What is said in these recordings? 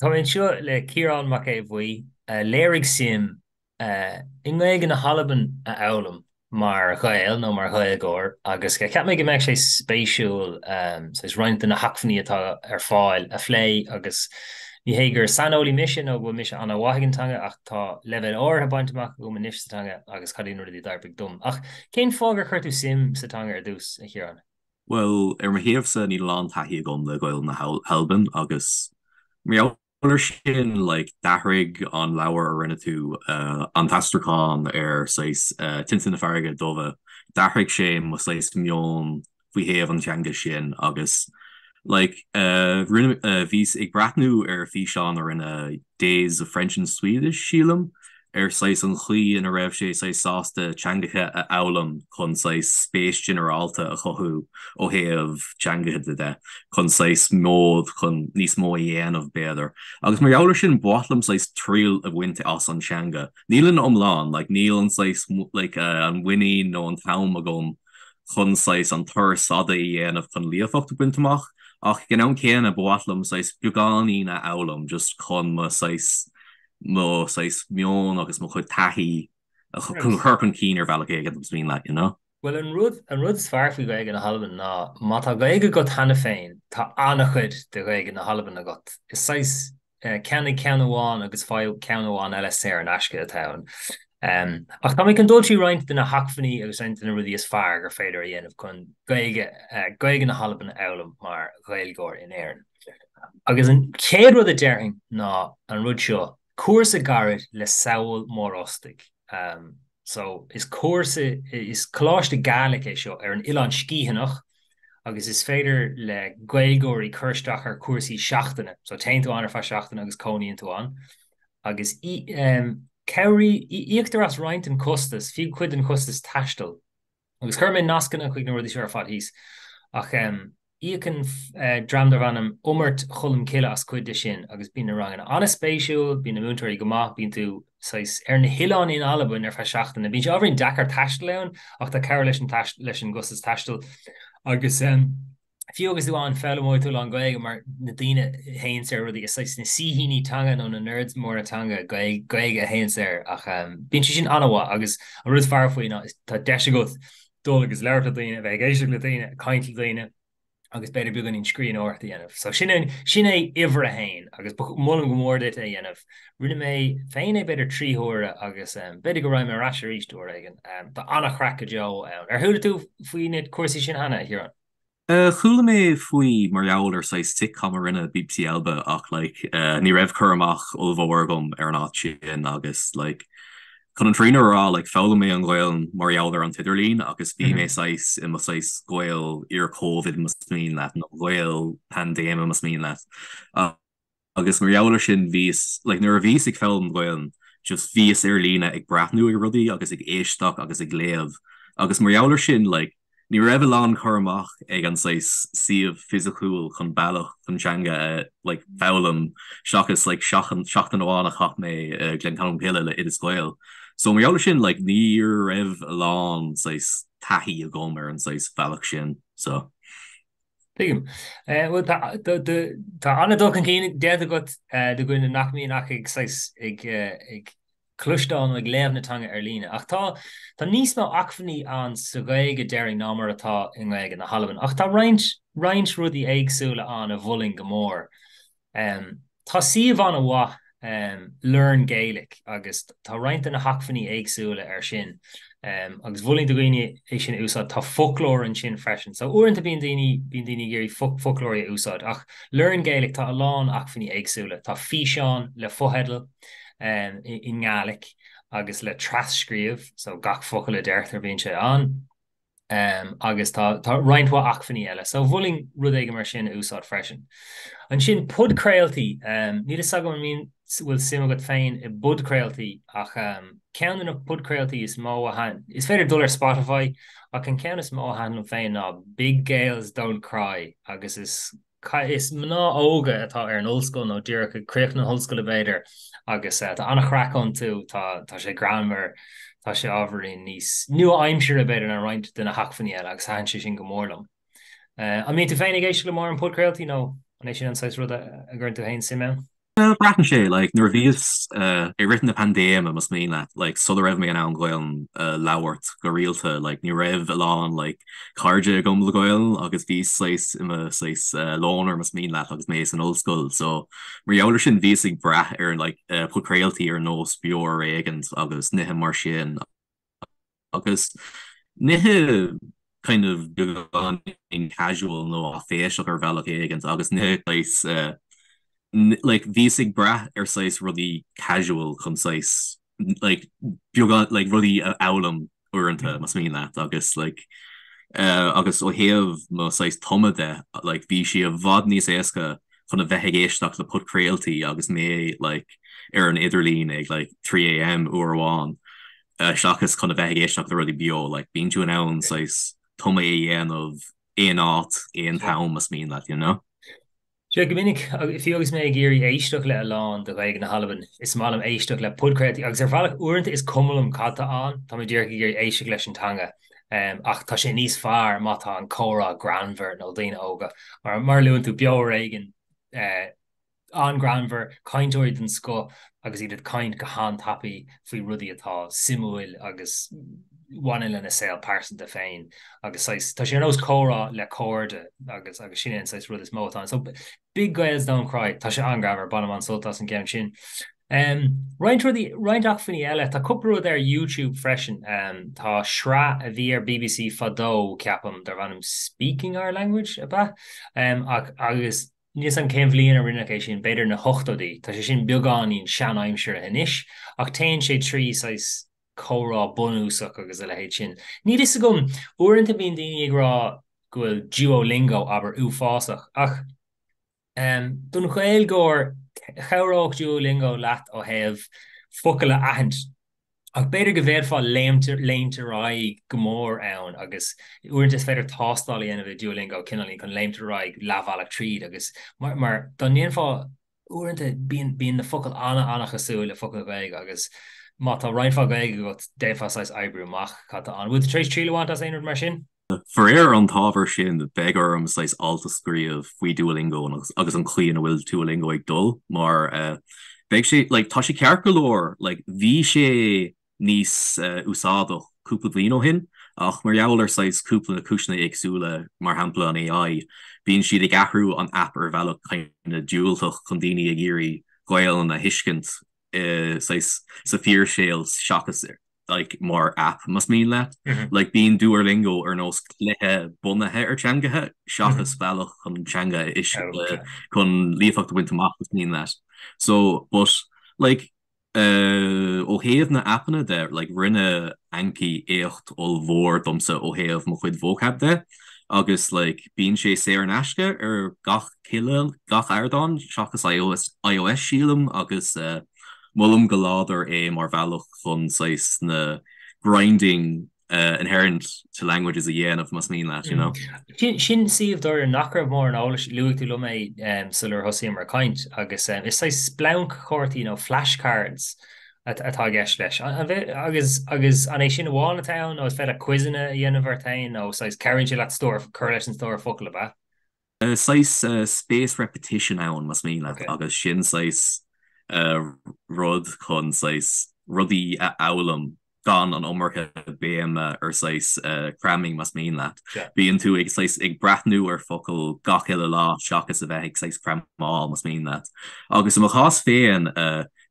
Tá mé anseo le Ciarán Mac Aodha Bhuí, a léirigh suim i nGaeilge na hAlban a fhoghlaim mar Ghael nó mar Ghaeilgeoir agus cheap mé go mbeadh sé spéisiúil saghas roinnt de na hacmhainní atá ar fáil a phlé agus ní hé gur saineolaí mise nó go bhfuil mise an-mhaith ag an teanga ach tá leibhéal áirithe bainte amach agam anois sa teanga agus cad iad na rudaí a d'oibrigh dom. Ach cén fáth gur chuir tú suim sa teanga ar dtús, a Chiaráin? Bhuel, ar mo thaobhsa, níl a lán taithí agam le Gaeilge na hAlban agus mar gheall air sin, like, d'athraigh an leabhar a rinne tú, an t-aistriúchán ar saghas Tinte na Farraige Dubha, d'athraigh sé mo saghas meon faoi thaobh an teanga sin agus, like, rinne, bhíos ag breathnú ar físeán a rinne Days of French and Swedish, sílim, ar saghas an chaoi ina raibh sé saghas sásta teangacha a fhoghlaim chun saghas spéis ginearálta a chothú ó thaobh teangacha de, chun saghas mód chun níos mó a dhéanamh b'fhéidir. Agus mar gheall ar sin ba mhaith liom saghas triail a bhaint as an teanga. Níl ina iomlán, like níl an saghas like an mhuinín nó an t-am agam chun saghas an turas fada a dhéanamh chun líofacht a bhaint amach ach ag an am céanna ba mhaith liom saghas beagáinín a fhoghlaim just chun mo saghas mo saghas meon agus mo chuid taithí a chur chun cinn ar bhealach éigin más mian leat, you know? Bhuel, an rud, an rud is fearr faoi Ghaeilge na hAlban ná má tá Gaeilge agat cheana féin, tá an-chuid de Ghaeilge na hAlban agat. Is saghas ceannaigh ceann amháin agus faigh ceann amháin eile saor in aisce atá ann. Ach tá mé chun dul trí roinnt de na hacmhainní agus roinnt de na rudaí is fearr gur féidir a dhéanamh chun Gaeilge, Gaeilge na hAlban a fhoghlaim mar Ghaeilgeoir in Éirinn. Agus an chéad rud a déarfainn ná an rud seo, cúrsa gairid le Sabhal Mòr Ostaig. So, is cúrsa, is coláiste Gàidhlig é seo ar an Oileán Sgitheanach agus is féidir le Gaeilgeoirí cur isteach ar chúrsaí seachtaine. So, téann tú ann ar feadh seachtaine agus cónaíonn tú ann. Agus cabhraí, íoctar as roinnt den chostas, fiú cuid den chostas taistil. Agus cuirfidh mé nascanna chuig na rudaí seo ar fad thíos. Ach íocann dream darbh ainm Iomairt Cholm Cille as cuid de sin agus bíonn na ranganna an-spéisiúil, bíonn na múinteoirí go maith, bíonn tú saghas ar na hoileáin in Albain ar feadh seachtaine. Bíonn sé ábhairín deacair taisteal ann ach tá cabhair leis an leis an gcostas taistil agus Fiú agus tú ann, foghlaimeoidh tú a lán Gaeilge mar na daoine a théanns ar rudaí, is saghas na saoithíní teanga nó na nerds móra teanga Gaeilge a théanns air ach bíonn sé sin an-mhaith agus an rud is fearr faoi ná tá deis agat dul agus labhairt le daoine, a bheith ag éisteacht le daoine, ag caint le daoine agus b'fhéidir beagáinín scríbhneoireacht a dhéanamh. So sin é, sin é uimhir a haon agus molaim go mór duit é a dhéanamh. Rinne mé féin é b'fhéidir 3 huaire agus b'fhéidir go raghaidh mé ar ais arís uair éigin. Tá an-chraic go deo ann. Ar chuala tú faoi na cúrsaí sin cheana, a Chiaráin? Chuala mé faoi mar gheall ar saghas sitcom a rinne BBC Alba ach like ní raibh cur amach ollmhór agam ar an áit sin agus like chun an fírinne a rá like foghlaim mé an Ghaelainn mar gheall ar an t-idirlíon agus bhí mé saghas i mo saghas Gael iar-Covid más mian leat nó Gael paindéime más mian leat. Agus mar gheall ar sin bhíos, like nuair a bhíos ag foghlaim Gaelainn, just bhíos ar líne ag breathnú ar rudaí agus ag éisteacht agus ag léamh agus mar gheall ar sin like ní raibh a lán cur amach ag an saghas suíomh fisiciúil chun bealach chun teanga a like foghlaim seachas like seachtain amháin a chaith mé i Gleann Cholm Cille le Oideas Gael. So mar gheall ar sin like ní raibh a lán saghas taithí agam ar an saghas bhealach sin so. Tuigim. Bhuel, tá an-dul chun cinn déanta agat do dhuine nach mbíonn ach ag saghas ag cloisteáil nó ag léamh na teanga ar líne. Ach tá tá níos mó acmhainní ann sa Ghaeilge déarfainn ná mar atá i nGaeilge na hAlban. Ach tá roinnt roinnt rudaí éagsúla ann a mholfainn go mór. Tá suíomh an-mhaith, Learn Gaelic, agus tá roinnt de na hacmhainní éagsúla air sin agus mholfainn do dhaoine é sin a úsáid. Tá foclóir ansin freisin. So uaireanta bíonn daoine, bíonn daoine ag iarraidh foclóirí a úsáid ach Learn Gaelic tá a lán acmhainní éagsúla. Tá físeáin le fotheidil i nGàidhlig agus le tras-scríobh, so gach focal a deirtear bíonn sé ann. Agus tá tá roinnt mhaith acmhainní eile, so mholfainn rud éigin mar sin a úsáid freisin. Ansin podchraoltaí, níl fhios agam an mbíonn bhfuil suim agat féin i bpodchraoltaí ach ceann de na podchraoltaí is mó a thaitn, is féidir dul ar Spotify ach an ceann is mó a thaitin liom féin ná Big Gaels Don't Cry agus is Is mná óga atá ar an ollscoil nó díreach ag críochnú na hollscoile b'fhéidir agus tá an-chraic iontu, tá tá sé greannmhar, tá sé ábhairín níos nua-aimseartha b'fhéidir ná roinnt de na hacmhainní eile agus thaitin sé sin go mór liom. An mbíonn tú féin ag éisteacht le mórán podchraoltaí nó an é sin an saghas rud a gcuireann tú féin suim ann? Braitheann sé, like, nuair a bhíos i rith na paindéime, más mian leat, like, sula raibh mé in ann Gaelainn a labhairt go rialta, like, ní raibh a lán, like, cairde agam le Gaelainn agus bhíos saghas i mo saghas loner, más mian leat, agus mé san ollscoil. So, mar gheall ar sin, bhíos ag brath ar, like, podchraoltaí ar nós Beo Ar Éigean agus nithe mar sin. Agus nithe kind of beagáinín casual nó áiféiseach ar bhealach éigint agus nithe saghas like bhíos ag brath ar saghas rudaí casual chun saghas like beagán like rudaí a fhoghlaim uaireanta más mian leat agus like agus ó thaobh mo saghas tumadh de like bhí sé i bhfad níos éasca chun a bheith ag éisteacht le podchraoltaí agus mé like ar an idirlíon ag like 3am uair amháin seachas chun a bheith ag éisteacht le rudaí beo, like bíonn tú in ann saghas tumadh a dhéanamh aon áit, aon t-am más mian leat, you know? Sea, go minic, fiú agus mé ag iarraidh éisteacht le a lán de Ghaeilge na hAlban, is maith liom éisteacht le podchraoltaí agus ar bhealach uaireanta is cuma liom cad tá ann, tá mé díreach ag iarraidh éisteacht leis an teanga. Ach tá sé níos fearr má tá an comhrá greannmhar nó daoine óga, mar mar a luann tú, Beo Ar Éigean, an-ghreannmhar, cainteoirí den scoth agus iad ag caint go han-tapaidh faoi rudaí atá suimiúil agus bhaineann lena saol pearsanta féin agus saghas, tá sé ar nós comhrá le cairde agus agus sin é an saghas rud is mó atá ann. So Big Gaels Don't Cry, tá sé an-ghreannmhar, bainim an-sult as an gceann sin. Um, roinnt rudaí, roinnt acmhainní eile, tá cúpla rud ar YouTube freisin. Um, tá sraith a bhí ar BBC fadó, ceapaim, darb ainm Speaking Our Language, ab ea? Um, ach, agus Níl 'fhios a'm cén bhliain a rinneadh é sin, b'fhéidir na hochtóidí. Tá sé sin beagáinín sean-aimseartha anois, ach téann sé trí saghas comhrá bunúsach agus a leithéid sin. Níl 'fhios agam, uaireanta bíonn daoine ag rá go bhfuil Duolingo, abair, uafásach, ach don Ghaeilgeoir, chabhródh Duolingo leat ó thaobh focail a aithint. Ach b'fhéidir go bhféadfá léimt léimt ar aghaidh go mór ann agus uaireanta is féidir tástáil a dhéanamh i Duolingo cineáilín chun léimt ar aghaidh leathbhealach tríd agus mar mar dá ndéanfá uaireanta bíonn bíonn na focail ana-ana-chosúil le focail Ghaeilge agus má tá roinnt mhaith Gaeilge agat d'fhéadfá saghas oibriú amach cad tá ann. Bhfuil tú tar éis triail a bhaint as aon rud mar sin? Faraor an t-ábhar sin, beidh orm saghas alt a scríobh faoi Duolingo agus an chaoi ina bhfuil Duolingo ag dul mar beidh sé, like, tá sé ceart go leor, like, bhí sé níos úsáideach cúpla bliain ó shin ach mar gheall ar saghas cúpla cúiseanna éagsúla, mar shampla an AI, bíonn siad ag athrú an app ar bhealach kinda diúltach chun daoine ag iarraidh Gaelainn a thuiscint saghas sa fíorshaol seachas like mar app más mian leat. Like bíonn Duolingo ar nós cluiche bunaithe ar teangacha seachas bealach chun teanga a chun líofacht a bhaint amach más mian leat. So but like ó thaobh na aipeanna de like rinne Anki éacht ollmhór domsa ó thaobh mo chuid vocab de agus like bíonn sé saor in aisce ar gach cile gach ardán seachas iOS iOS sílim agus molaim go láidir é mar bhealach chun saghas na grinding inherent to languages a dhéanamh más mian leat, you know. Sin suíomh dáiríre nach raibh mórán eolais, luaigh tú liom é sular thosaíomar ag caint agus is saghas splanc-chártaí nó flashcards atá i gceist leis. Agus agus an é sin amháin atá ann nó is féidir quizeanna a dhéanamh ort féin nó saghas cabhraíonn sé leat stór cur leis an stór focal ab ea? Saghas spaced repetition ann más mian leat agus sin saghas rud chun saghas rudaí a fhoghlaim gan an iomarca béime ar saghas cramming más mian leat. Bíonn tú ag saghas ag breathnú ar focail gach uile lá seachas a bheith ag saghas crammáil más mian leat. Agus i mo chás féin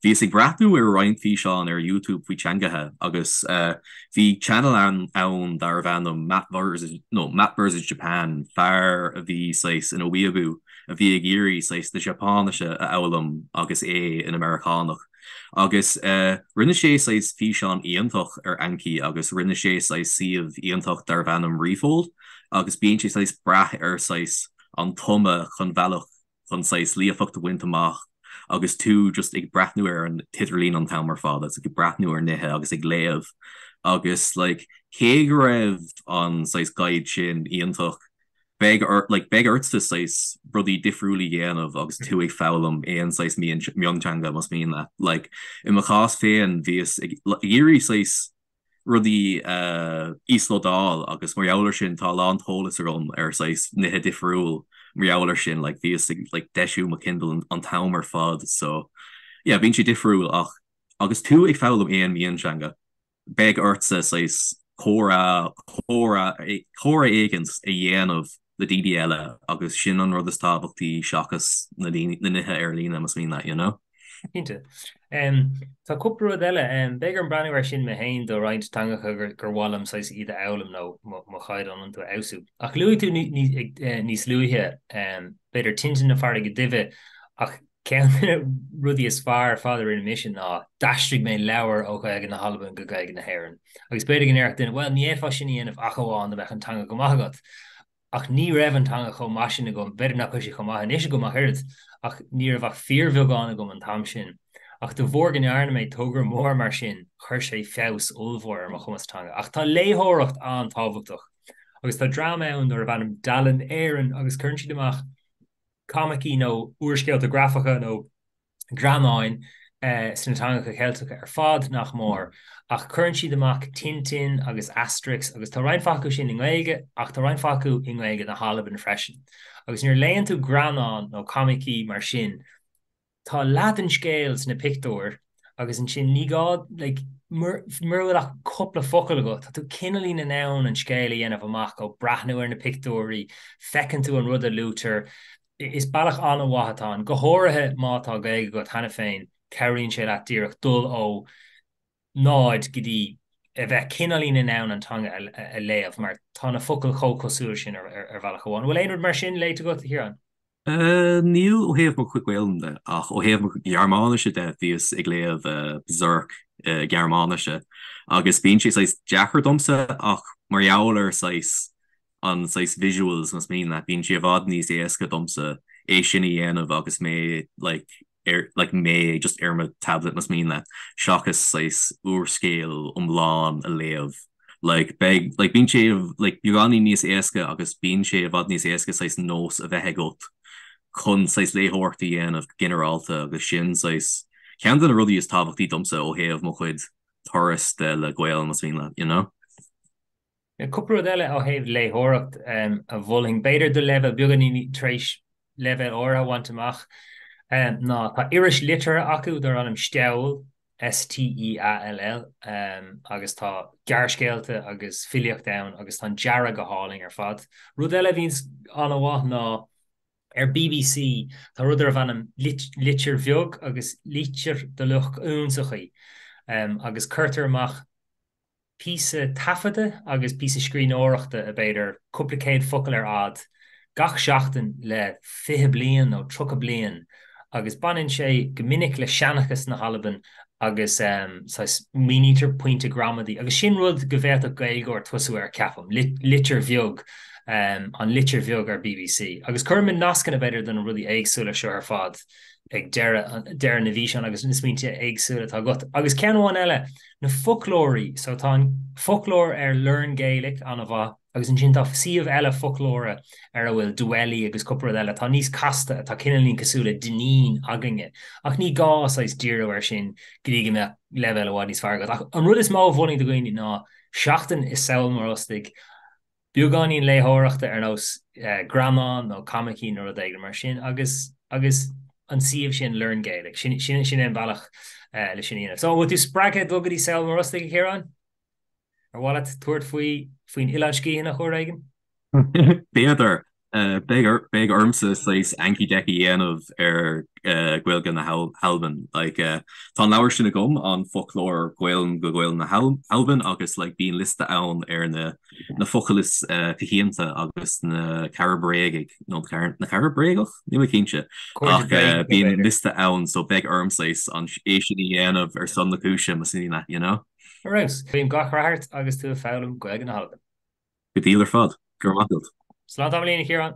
Bhíos ag breathnú ar roinnt físeán ar YouTube faoi teangacha agus bhí channel ann darbh ainm Matt vs no Matt vs Japan, fear a bhí saghas ina weeaboo a bhí ag iarraidh saghas na Seapáinise a fhoghlaim agus é ina Meiriceánach. Agus rinne sé saghas físeán iontach ar Anki agus rinne sé saghas suíomh iontach darbh ainm Refold agus bíonn sé saghas brath ar saghas an tumadh chun bhealach chun saghas líofacht a bhaint amach agus tú just ag breathnú ar an t-idirlíon an t-am ar fad agus ag breathnú ar nithe agus ag léamh agus like cé go raibh an saghas guide sin iontach beidh ort like beidh ortsa saghas rudaí difriúla a dhéanamh agus tú ag foghlaim aon saghas mionteanga más mian leat. Like i mo chás féin bhíos ag iarraidh saghas. rudaí a íoslódáil agus mar gheall ar sin tá a lán t-eolas agam ar saghas nithe difriúil mar gheall ar sin like bhíos ag like deisiú mo Kindle an t-am ar fad so yeah bíonn sé difriúil ach agus tú ag foghlaim aon mhionteanga beidh ortsa saghas comhrá comhrá comhrá éigint a dhéanamh le daoine eile agus sin an rud is tábhachtaí seachas na na nithe ar líne más mian leat you know. Cinnte. Tá cúpla rud eile. Beidh orm breathnú air sin mé féin do roinnt teangacha gur mhaith liom saghas iad a fhoghlaim nó mo chaighdeán iontu a fheabhsú. Ach luaigh tú níos luaithe, b'fhéidir Tintin na Farraige Duibhe, ach ceann de na rudaí is fearr ar fad a rinne mise ná d'aistrigh mé leabhar ó Ghaeilge na hAlban go Gaeilge na hÉireann. Agus b'fhéidir go ndéarfadh duine, bhuel, ní fhéadfá sin a dhéanamh ach amháin dá mbeadh an teanga go maith agat. Ach ní raibh an teanga chomh maith sin agam, b'fhéidir nach bhfuil sí chomh maith anois agam ach oiread, ach ní raibh ach fíorbheagán agam an t-am sin. Ach de bharr go ndearna mé togra mór mar sin, chuir sé feabhas ollmhór ar mo chumas teanga. Ach tá léitheoireacht an-tábhachtach. Agus tá dream ann darb ainm Dalen Éireann agus cuireann siad amach coimicí nó úrscéalta grafacha nó greannáin sna teangacha Ceilteacha ar fad, nach mór, ach cuireann siad amach Tintin agus Asterix agus tá roinnt mhaith acu sin i nGaeilge ach tá roinnt mhaith acu i nGaeilge na hAlban freisin. Agus nuair a léann tú greannán nó coimicí mar sin, tá leath den scéal sna pictiúir agus ansin ní gá, like, mura bhfuil ach cúpla focal agat, tá tú cineáilín in ann an scéal a dhéanamh amach ó breathnú ar na pictiúirí, feiceann tú an rud a luaitear, Is bealach an-mhaith atá ann, go háirithe má tá Gaeilge agat cheana féin, cabhraíonn sé leat díreach dul ó náid go dtí a bheith cineáilín in ann an teanga a léamh mar tá na focail chomh cosúil sin ar bhealach amháin. An bhfuil aon rud mar sin léite agat, a Chiaráin? Níl ó thaobh mo chuid Gaelainne de, ach ó thaobh mo Ghearmáinise de bhíos ag léamh Berserk i Gearmáinise agus bíonn sé saghas deacair domsa ach mar gheall ar saghas an saghas visuals más mian leat, bíonn sé i bhfad níos éasca domsa é sin a dhéanamh agus mé like ar like mé just ar mo tablet más mian leat seachas saghas úrscéal iomlán a léamh. Like beidh like bíonn sé like beagáinín níos éasca agus bíonn sé i bhfad níos éasca saghas nós a bheith agat chun saghas léitheoireacht a dhéanamh go ginearálta agus sin saghas ceann de na rudaí is tábhachtaí domsa ó thaobh mo chuid turas de le Gaelainn más mian leat, you know? Cúpla rud eile ó thaobh léitheoireacht a mholfainn, b'fhéidir do leibhéal beagáinín tar éis leibhéal áirithe a bhaint amach, ná tá iris liteartha acu darb ainm Steall, S-T-E-A-L-L, agus tá gearrscéalta agus filíocht ann agus tá an dearadh go hálainn ar fad. Rud eile a bhíonns an-mhaith ná ar bbc tá rud darb ainm Litir Bheag agus Litir do Lucht Ionsachaí agus cuirtear amach píosa taifeadta agus píosa scríbhneoireachta a b'fhéidir cúpla céad focal ar fhad gach seachtain le 20 bliain nó 30 bliain agus baineann sé go minic le seanchas na hAlban agus saghas mínítear pointe gramadaí agus sin rud go bhféadfadh Gaeilgeoir tosú air ceapaim, litir bheag, an litir bheag ar bbc. Agus cuirfidh muid nascanna b'fhéidir do na rudaí éagsúla seo ar fad ag deireadh deireadh na bhfíseán agus na smaointe éagsúla atá agat. Agus ceann amháin eile, na foclóirí, so tá an foclóir ar Learn Gaelic an-mhaith agus ansin tá suíomh eile foclóra ar a bhfuil Dwelly agus cúpla rud eile atá níos casta, atá cineáilín cosúil le Dinneen againne. Ach ní gá saghas díriú air sin go dtí go mbeadh leibhéal i bhfad níos fearr agat. Ach an rud is mó a mholfainn do dhaoine ná seachtain i Sabhal Mòr Ostaig, Beagáinín léitheoireachta ar nós greannán nó coimicí nó rud éigin mar sin agus agus an suíomh sin Learn Gaelic. Sin sin sin é an bealach le sin a dhéanamh. So an bhfuil tú spreagtha dul go dtí Sabhal Mòr Ostaig, a Chiaráin? Ar mhaith leat tabhairt faoi faoin Oileán Sgitheanach uair éigin? B'fhéidir. Beidh beidh ormsa saghas Anki deck a dhéanamh ar Gaeilge na hAlban. Like tá an leabhar sin agam, an foclóir Gaelainn go Gaelainn na hAlban agus like bíonn liosta ann ar na na focail is coitianta agus na Cara Bréagaigh nó na Cara Bréagach? Níl mé cinnte. Ach bíonn liosta ann so beidh orm saghas an é sin a dhéanamh ar son na cúise más mian leat, you know? Ar fheabhas. Guím gach rath ort agus tú ag foghlaim Gaeilge na hAlban. Go diail ar fad. Go raibh maith agat. Slán tamaillín, a Chiaráin.